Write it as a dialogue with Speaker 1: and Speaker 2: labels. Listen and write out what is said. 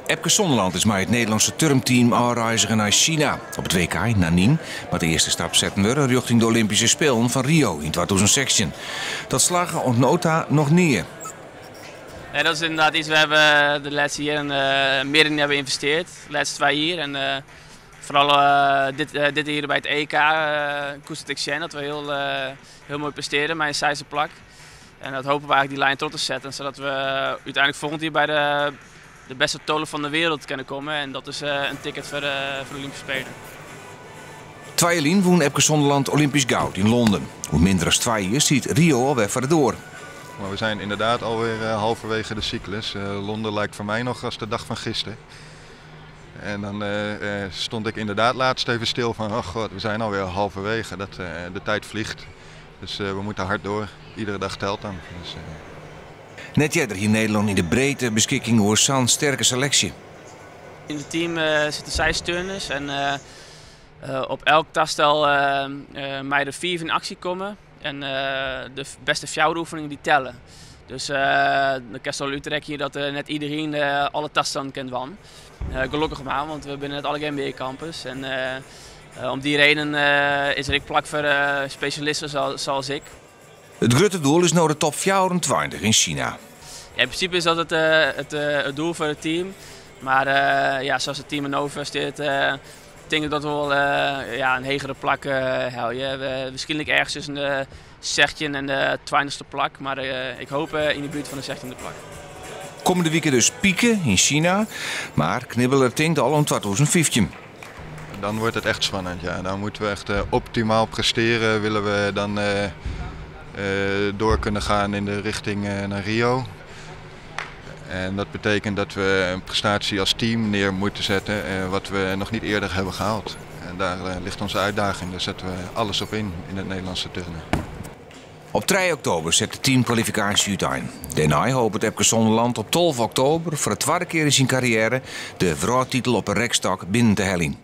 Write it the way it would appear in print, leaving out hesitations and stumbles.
Speaker 1: Epke Zonderland is mei it Nederlânske turnteam ôfreizge nei Sina. Op it WK yn Nanning moat de earste stap setten wurde rjochting de Olympyske Spelen fan Rio yn 2016. Dat slagge oant no ta noch nea.
Speaker 2: Nee, dat is inderdaad iets waar we de laatste jaren meer in hebben geïnvesteerd. De laatste 2 jaar. En vooral dit jaar bij het EK koest het ik zien dat we heel mooi presteren met een zesde plak. En dat hopen we eigenlijk die lijn trots te zetten, zodat we uiteindelijk volgend jaar bij de beste tolen van de wereld kunnen komen. En dat is een ticket voor de Olympische Spelen.
Speaker 1: 2 jaar won Epke Zonderland Olympisch goud in Londen. Hoe minder dan 2 jaar ziet Rio alweer voor de door.
Speaker 3: Maar we zijn inderdaad alweer halverwege de cyclus. Londen lijkt voor mij nog als de dag van gisteren. En dan stond ik inderdaad laatst even stil van, oh god, we zijn alweer halverwege. Dat, de tijd vliegt. Dus we moeten hard door. Iedere dag telt dan. Dus.
Speaker 1: Net eerder hier in Nederland in de breedte beschikking over zo'n sterke selectie.
Speaker 2: In het team zitten 6 turners en op elk tastel mij er 4 in actie komen. En de beste fjouweroefeningen die tellen. Dus dan kan je al uittrekken hier dat net iedereen alle taststanden kent wan. Gelukkig maar, want we zijn net alle geen meerkampers. En om die reden is er ook plak voor specialisten zoals ik.
Speaker 1: Het grote doel is nou de top 24 in China.
Speaker 2: Ja, in principe is dat het doel voor het team. Maar zoals het team in Nova staat, denk ik dat we wel een hegere plak houden. We, waarschijnlijk ergens tussen de 16 en de 20ste plak, maar ik hoop in de buurt van de 16e plak.
Speaker 1: Komende weken dus pieken in China, maar Knibbeler tinkt al om 2015.
Speaker 3: Dan wordt het echt spannend, ja. Dan moeten we echt optimaal presteren, willen we dan door kunnen gaan in de richting naar Rio. En dat betekent dat we een prestatie als team neer moeten zetten wat we nog niet eerder hebben gehaald. En daar ligt onze uitdaging, daar zetten we alles op in het Nederlandse turnen.
Speaker 1: Op 3 oktober zet de teamkwalificatie uiteen. Daarna hoopt het Epke Zonderland op 12 oktober voor de tweede keer in zijn carrière de wereldtitel op een rekstok binnen te halen.